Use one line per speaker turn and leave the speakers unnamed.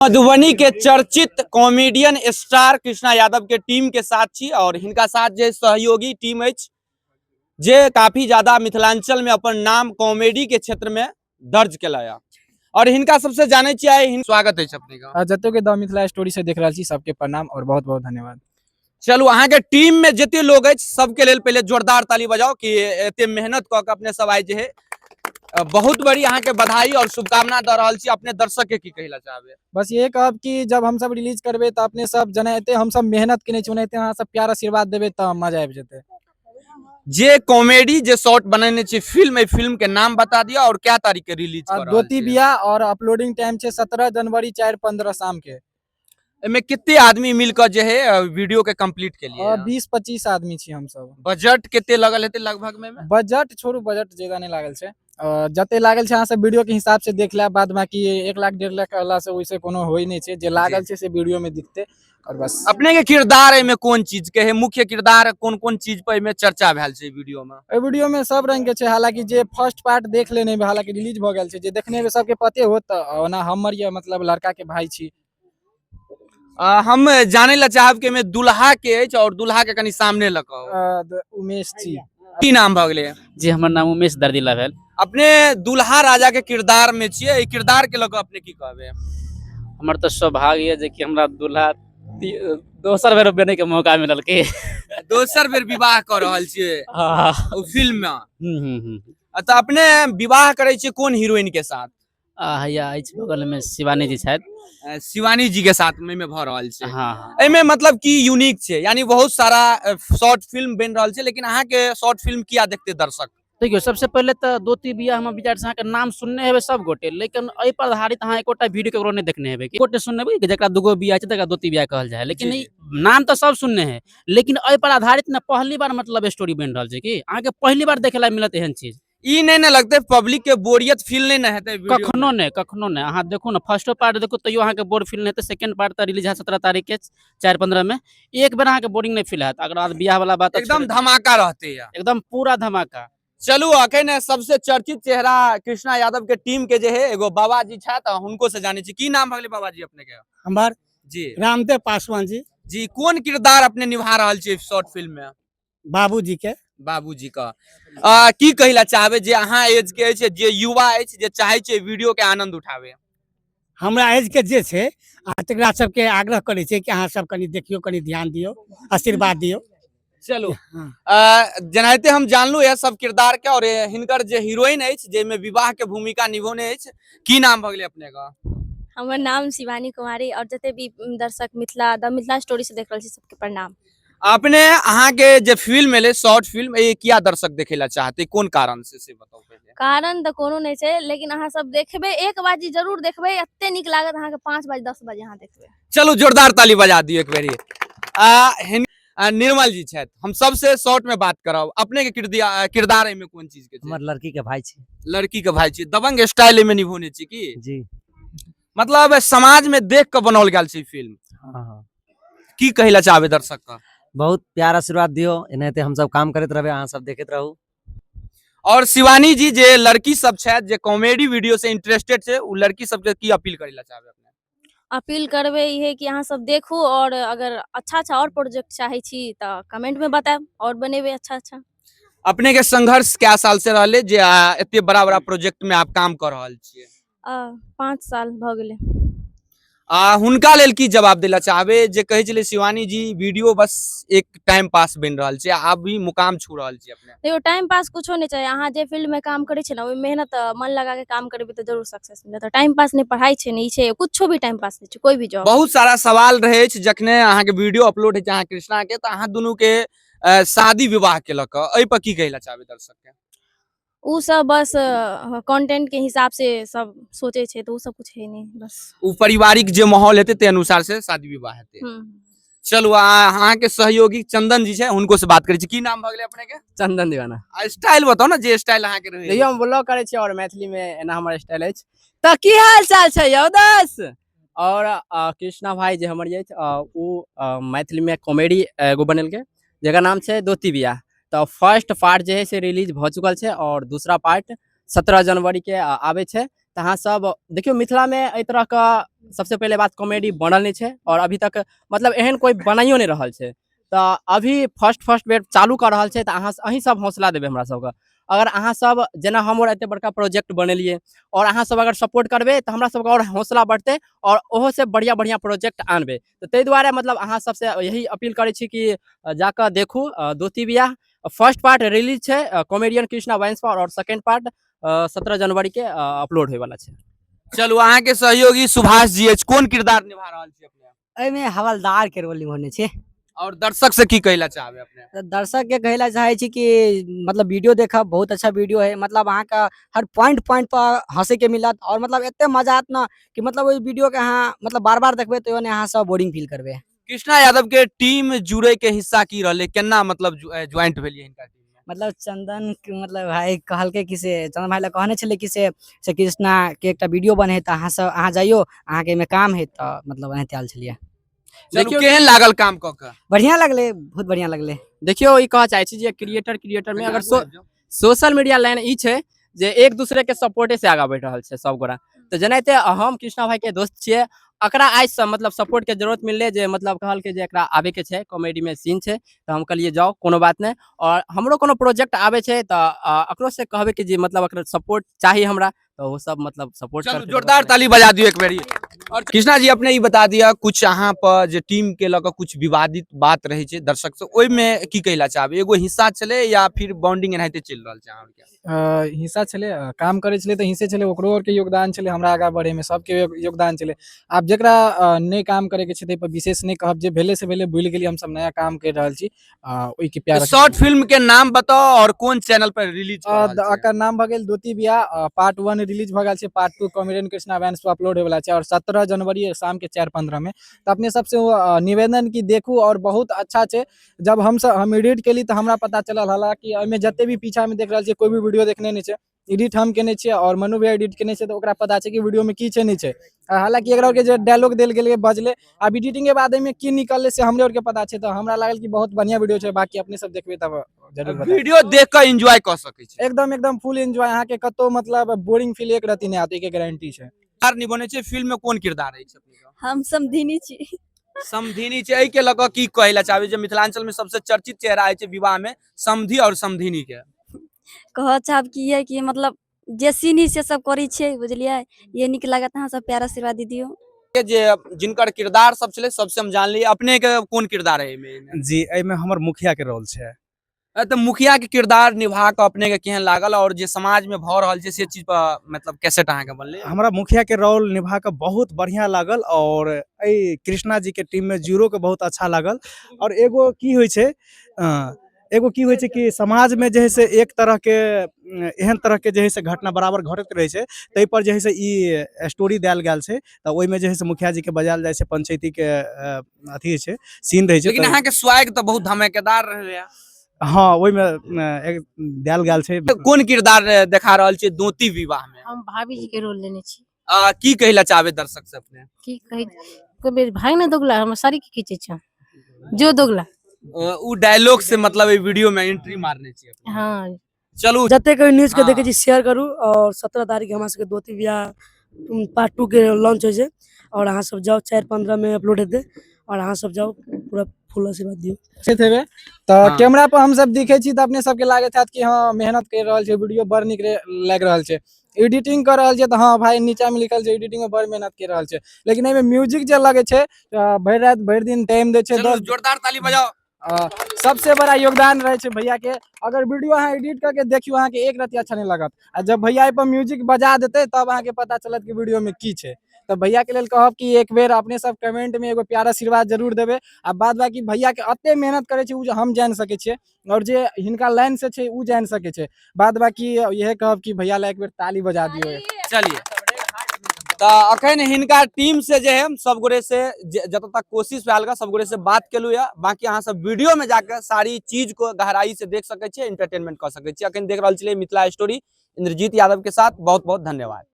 मधुबनी के चर्चित comedian star Krishna Yadav के टीम के साथ छी और हिनका साथ जे सहयोगी टीम अछि जे काफी ज्यादा मिथिलांचल में अपन नाम कॉमेडी के क्षेत्र में दर्ज केला और हिनका सबसे जानै छी आइ स्वागत अछि अपने का।
जते के द मिथिला स्टोरी से देख रहल छी सबके प्रणाम और बहुत बहुत धन्यवाद।
चलू अहाँके टीम में जते लोग अछि सबके लेल पहिले जोरदार ताली बजाओ कि एते मेहनत कऽ के अपने सब आइ जे है बहुत बड़ी अहाँके बधाई और शुभकामना दऽ रहल छी। अपने दर्शक के की कहै चाहबै?
बस ये कहब कि जब हम सब रिलीज करबै तऽ अपने सब जेनाहिते हम सब मेहनत केने छी ओनाहिते अहाँ सब प्यार आशीर्वाद देबै तऽ मजा आबि जेतै।
जे कॉमेडी जे शॉर्ट बनेने छी फिल्म, एहि फिल्म के नाम बता दिअ और क्या तारीख के रिलीज कर रहल
दोती बियाह और अपलोडिंग टाइम छै 17 जनवरी 4:15 शाम के।
एहिमे कते आदमी मिल के जे है वीडियो के कंप्लीट के लिए?
20-25 आदमी छी हम सब।
बजट कते लगल हेतै लगभग में?
बजट छोड़ू, बजट ज्यादा नहीं लागल छै, जते लागल छै अहाँ सब वीडियो के हिसाब से देख लेब। बाद बाकी 1 लाख 1.5 लाख अला से ओइसे कोनो होई नहीं छै, जे लागल छै से वीडियो में दिखते। और बस
अपने के किरदार एहिमे कोन चीज के है, मुख्य किरदार कोन कोन चीज पर एहिमे चर्चा भेल छै वीडियो में?
एहि वीडियो में सब रंग के छै, हालांकि जे फर्स्ट पार्ट देख लेने हेबै, हालांकि रिलीज भऽ गेल छै, जे देखने हेबै सबके पते होत। ओना हमर ये मतलब लड़का के भाई छी।
हम जाने ला चाहब कि एहिमे दुल्हा के अछि और दुल्हा के कनी सामने लऽ कऽ।
उमेश जी।
की नाम भऽ गेलै?
जी हमर नाम उमेश दर्दिला भेल।
अपने दुल्हा राजा के किरदार में छियै, एहि किरदार के लऽ कऽ अपने की कहबै?
हमर तऽ सौभाग्य यऽ जे कि हमरा दुल्हा दोसर बेर बने के मौका मिलल के
दोसर बेर विवाह कऽ रहल छियै ओ फिल्म में। तऽ अपने विवाह करै छियै कोन हीरोइन के साथ?
हैया अछि बगल में शिवानी जी छथि।
शिवानी जी के साथ में भऽ रहल छै।
हाँ।
एहिमे मतलब की यूनिक छै, यानी बहुत सारा शॉर्ट फिल्म बनि रहल छै, लेकिन अहाँके शॉर्ट फिल्म किया देखते दर्शक?
देखियौ सबसे पहिले तऽ दोती बियाह हम विचार से अहाँके नाम सुनने हेबै सब गोटे, लेकिन एहि पर आधारित अहाँ एकोटा वीडियो केकरो नहि देखने हेबै। गोटे सुनने हेबै जकरा दूगो बियाह छै तकरा दोती बियाह कहल जाइ है, लेकिन ई नाम तऽ सब सुनने है, लेकिन एहि पर आधारित ने पहली बार मतलब स्टोरी बनि रहल छै कि अहाँके पहली बार देखे ला मिलत एहन चीज।
ई नहीं ने लगते पब्लिक के बोरियत फील नहीं ने हेतै?
कखनो नहीं, कखनो नहीं। अहाँ देखू ने फर्स्टो पार्ट देखू तैयो अहाँके बोर फील नहीं हेतै। सेकंड पार्ट तऽ रिलीज हैत 17 तारीख के 4:15 में, एक बेर अहाँके बोरिंग नहीं फील हैत। अगर बाद बियाह वाला बात
एकदम धमाका रहते या
एकदम पूरा धमाका।
चलू अखन सबसे चर्चित चेहरा कृष्णा यादव के टीम के जे है एगो बाबा जी छथि, हुनको से जानै छी। की नाम भऽ गेलै बाबा जी अपने के?
हमर
जी
रामदेव पासवान जी।
जी कोन किरदार अपने निभा रहल छी शॉर्ट फिल्म में?
बाबूजी के।
बाबूजी का की कहै चाहबै जे अहाँ एज के अछि, जे युवा अछि, जे चाहै छै वीडियो के आनंद उठावे?
हमरा एज के जे छै आ तकरा सबके आग्रह करै छै कि अहाँ सब कनि देखियौ, कनि ध्यान दियौ, आशीर्वाद दियौ।
चलू जेनाहिते हम जानलहुँ यह सब किरदार के और हिनकर जे हीरोइन अछि जाहिमे विवाह के भूमिका निभौने अछि, की नाम भऽ गेलै अपने का?
हमर नाम शिवानी कुमारी और जते भी दर्शक मिथिला द मिथिला स्टोरी से देख रहल छी सबके प्रणाम।
अपने अहाँके जे फिल्म एलै शॉर्ट फिल्म, ये किया दर्शक देखे ला चाहते, कोन कारण से बताउ पहिले?
कारण तऽ कोनो नहि छै, लेकिन अहाँ सब देखबै एक बाजी जरूर देखबै, एते नीक लागत अहाँके 5 बाजी 10 बाजी अहाँ देखबै।
चलू जोरदार ताली बजा दियौ एक बेरी। निर्मल जी छथि, हम सबसे शॉर्ट में बात करब। अपने के किरदार एहिमे कोन चीज के छै?
हमर लड़की के भाई छी।
लड़की के भाई छी, दबंग स्टाइल एहिमे निभौने छी की?
जी।
मतलब समाज में देख के बनाओल गेल छै फिल्म।
हाँ।
की कहै ला चाहबै दर्शक का?
बहुत प्यार आशीर्वाद दियो, एनाहिते हम सब काम करैत रहबै, अहाँ सब देखैत रहू।
और शिवानी जी जे लड़की सब छथि जे कॉमेडी वीडियो से इंटरेस्टेड छै, उ लड़की सबके की अपील करै ला चाहबै अपने?
अपील करबै इहे कि अहाँ सब देखू और अगर अच्छा अच्छा और प्रोजेक्ट चाहै छी तऽ कमेंट में बतायब और बनेबै अच्छा अच्छा।
अपने के संघर्ष कै साल से रहले जे एते बड़ा बड़ा प्रोजेक्ट में आप काम कर रहल छियै?
5 साल भऽ गेलै।
हुनका लेल की जवाब देला चाहबै जे कहै छलै शिवानी जी वीडियो बस एक टाइम पास बनि रहल छै, आब भी मुकाम छू रहल छी अपने?
देखियौ टाइम पास कुछो नहि चाही, अहाँ जे फील्ड में काम करै छियै ने ओहि मेहनत मन लगा के काम करबै तऽ जरूर सक्सेस मिलत। टाइम पास नहि पढ़ाइ छै ने ई छै, कुछो भी टाइम पास नहि छै, कोई भी जॉब।
बहुत सारा सवाल रहै छै जखने अहाँके वीडियो अपलोड होइ छै अहाँ कृष्णा के, तऽ अहाँ दुनू के शादी विवाह के लऽ कऽ एहि पर की कहै लए चाहबै दर्शक के?
उ सब बस कंटेंट के हिसाब से सब सोचे छै, तऽ उ सब कुछ है नहीं बस।
उ पारिवारिक जे माहौल हेतै ते अनुसार से शादी विवाह हेतै। चलू अहाँके सहयोगी चंदन जी छै, हुनको से बात करै छी। की नाम भऽ गेलै अपने के?
चंदन दीवाना।
स्टाइल बताउ ने जे स्टाइल अहाँके रहै।
देखियौ हम ब्लॉग करै छी और मैथिली में एना हमर स्टाइल अछि। तऽ की हाल चाल छै यौ दोस्त? और कृष्णा भाई जे हमर अछि, उ मैथिली में कॉमेडी एगो बनेलकै जकर नाम छै दोती बियाह। तऽ फर्स्ट पार्ट जे है से रिलीज भऽ चुकल छै और दूसरा पार्ट 17 जनवरी के आबै छै। तऽ अहाँ सब देखियौ, मिथिलामे एहि तरहके सबसे पहिले बात कॉमेडी बनल नहि छै आओर अभी तक मतलब एहन कोइ बनाइयो नहि रहल छै। तऽ अभी फर्स्ट फर्स्ट बेर चालू कऽ रहल छै, तऽ अहाँ अहीं सब हौसला देबै हमरा सबके। अगर अहाँ सब जेना हम आओर एते बड़का प्रोजेक्ट बनेलियै आओर अहाँ सब अगर सपोर्ट करबै तऽ हमरा सबके आओर हौसला बढ़तै आओर ओहो से बढ़िआँ बढ़िआँ प्रोजेक्ट आनबै। तऽ ताहि दुआरे मतलब अहाँ सबसे यही अपील करै छी कि जाकऽ देखू, दोती बियाह फर्स्ट पार्ट रिलीज छै कॉमेडियन कृष्णा वाइन्स पर आओर सेकंड पार्ट 17 जनवरी के अपलोड होयवला छै।
चलू, अहाँके सहयोगी सुभाष जी अछि, कोन किरदार निभा रहल छी अपने?
एहिमे हवलदार के रोल निभौने छी।
और दर्शक से की कहला चाहबै अपने?
तऽ दर्शक के कहै लए चाहै छी कि मतलब वीडियो देखब, बहुत अच्छा वीडियो है। मतलब अहाँके हर पॉइंट पॉइंट पर हंसे के मिलत और मतलब एते मजा आयत ना कि मतलब ओहि वीडियो के अहाँ मतलब बार बार देखबै तैयो नहि अहाँ सब बोरिंग फील करबै।
कृष्णा यादव के टीम जुड़े के हिस्सा की रहलै, केना मतलब ज्वाइंट भेलियै हिनका टीम में?
मतलब चंदन के मतलब भाई कहलकै कि से चंदन भाई लए कहने छलै कि से से कृष्णा के एकटा वीडियो बने तऽ अहाँ सब अहाँ जाइयो, अहाँके एहिमे काम है, तऽ मतलब एनाहिते आयल छलियै।
चलू,
देखियौ,
केहन लागल काम कऽ के?
बढ़िआँ लगलै, बहुत बढ़िआँ लगलै।
देखियौ, ई कहऽ चाहै छी जे क्रिएटर क्रिएटर में अगर सोशल मीडिया लाइन ई छै जे एक दूसरे के सपोर्टे से आगाँ बढ़ि रहल छै सब गोरा। तऽ जेनाहिते हम कृष्णा भाई के दोस्त छियै, एकरा आइसँ मतलब सपोर्ट के जरूरत मिललै जे मतलब कहलकै जे एकरा आबे के छै, कॉमेडी में सीन छै, तऽ हम कहलियै जाउ, कोनो बात नहि। आओर हमरो कोनो प्रोजेक्ट आबै छै तऽ एकरो से कहबै कि जे मतलब एकर सपोर्ट चाही हमरा, तऽ ओ सब मतलब सपोर्ट।
चलू, जोरदार ताली बजा दियौ एक बेरी। और कृष्णा जी, अपने ई बता दिअ, कुछ अहाँ पर जे टीम के लऽ कऽ कुछ विवादित बात रहै छै दर्शक से, ओहिमे की कहला चाहबै? एगो हिस्सा छलै या फिर बॉन्डिंग एनाहिते चलि रहल छै अहाँ आरके?
हिस्सा छलै, काम करै छलै तऽ हिस्से छलै, ओकरो आरके योगदान छलै हमरा आगाँ बढ़ैमे, सबके योगदान छलै। आब जेकरा नहि काम करैके छै ताहि पर विशेष नहि कहब, जे भेलै से भेलै, भूलि गेलियै हमसब, नया काम करि रहल छी, ओहिके प्यार।
शॉर्ट फिल्म के नाम बताओ और कोन चैनल पर रिलीज कऽ रहल छै?
एकर नाम भऽ गेल दोती बियाह। पार्ट 1 रिलीज भऽ गेल छै, पार्ट 2 कॉमेडियन कृष्णा वैंस पर अपलोड होयवला छै और 17 जनवरी शाम के 4:15 में। तऽ अपने सबसे निवेदन कि देखू और बहुत अच्छा छै। जब हमसब हम एडिट केली तऽ हमरा पता चलल, हालांकि एहिमे जते भी पीछा में देख रहल छियै कोई भी वीडियो देखने नहि छै। एडिट हम केने छियै और मनु भैया एडिट केने छै, तऽ ओकरा पता छै कि वीडियो में की छै नहि छै। हालांकि एकरा आरके जे डायलॉग देल गेलै बजले, आब एडिटिंग के बाद एहिमे की निकललै से हमरे आरके पता छै। तऽ हमरा लागल कि बहुत बढ़िया वीडियो छै। बाकी अपने सब देखबै तब जरूर बतायब।
वीडियो देख कऽ एंजॉय कऽ सकै छी?
एकदम एकदम फुल एंजॉय, अहाँके कतौ मतलब बोरिंग फील एक रति नहि आयत, एहिके गारंटी छै।
किरदार निभौने छै फिल्म में, कोन किरदार अछि अपने के?
हम समधिनी छी।
समधिनी छै। एहि के लऽ कऽ की कहै लए चाहबै जे मिथिलांचल में सबसे चर्चित चेहरा अछि विवाह में समधि और समधिनी के?
कहऽ चाहब कि ये कि मतलब जे सीन ही से सब करै छियै, बुझलियै, ये नीक लागत, अहाँ सब प्यार आशीर्वाद दे दियौ।
के जे जिनकर किरदार सब छलै सबसे हम जानलियै, अपने के कोन किरदार है एहिमे?
जी, एहिमे हमर मुखिया के रोल छै।
तऽ मुखिया के किरदार निभा कऽ अपने के केहन लागल और जे समाज में भऽ रहल छै से चीज पर मतलब कैसेट अहाँके बनलै?
हमरा मुखिया के रोल निभा कऽ बहुत बढ़िया लागल और एहि कृष्णा जी के टीम में जुड़ो के बहुत अच्छा लागल। और एगो की होइ छै कि समाज में जे है से एक तरह के एहन तरह के जे है से घटना बराबर घटैत रहै छै, ताहि पर जे है से ई स्टोरी देल गेल छै। तऽ ओहिमे जे है से मुखिया जी के बजायल जाइ छै, पंचायती के अथी छै, सीन रहै छै।
लेकिन अहाँके स्वैग तऽ बहुत धमाकेदार रहलै।
हँ, ओहिमे एक देल गेल छै।
कोन किरदार देखा रहल छै दोती विवाह में?
हम भाभी जी के रोल लेने छी।
की कहै लए चाहबै दर्शक से अपने?
की कहै, कोई बेर भाग ने दोगला, हमर साड़ी के खींचे छौ जो दोगला।
उ डायलॉग से मतलब एहि वीडियो में एंट्री मारने छी अपने?
हाँ।
चलू।
जतेक भी न्यूज के देखै छी, शेयर करू और 17 तारीख के हमरा सबके दोती बियाह पार्ट 2 के लॉन्च होइ छै और अहाँ सब जाउ, 4:15 में अपलोड हेतै और अहाँ सब जाउ, पूरा फुल आशीर्वाद दियौ।
देखैत हेबै तऽ कैमरा पर हमसब दिखै छी तऽ अपने सबके लागैत हैत कि हँ, मेहनत करि रहल छै, वीडियो बड़ नीक लागि रहल छै, एडिटिंग कऽ रहल छै, तऽ हँ भाई, नीचा मे लिखल छै, एडिटिंग में बड़ मेहनत करि रहल छै। लेकिन एहिमे म्यूजिक जे लगै छै तऽ भरि राति भरि दिन टाइम दै छै।
चलू,
10
जोरदार ताली बजाओ।
सबसे बड़ा योगदान रहै छै भैया के। अगर वीडियो अहाँ एडिट करके देखियौ, अहाँके एक रति अच्छा नहि लागत आ जब भैया एहि पर म्यूजिक बजा देतै तब अहाँके पता चलत कि वीडियो में की छै। तऽ भैया के लेल कहब कि एक बेर अपने सब कमेंट में एगो प्यार आशीर्वाद जरूर देबै। आ बाद बाकी भैया के एते मेहनत करै छै ओ जे हम जानि सकै छियै और जे हिनका लाइन से छै ओ जानि सकै छै। बाद बाकी इएह कहब कि भैया ला एक बेर ताली बजा दियौ।
चलिए, तऽ अखन हिनका टीम से जे है सब गोरे से जतऽ तक कोशिश भेल सब गोरे से बात केलू या बाकी अहाँ सब वीडियो में जाके सारी चीज को गहराई से देख सकै छियै, एंटरटेनमेंट कऽ सकै छियै। अखन देख रहल छलियै मिथिला स्टोरी इंद्रजीत यादव के साथ। बहुत बहुत धन्यवाद।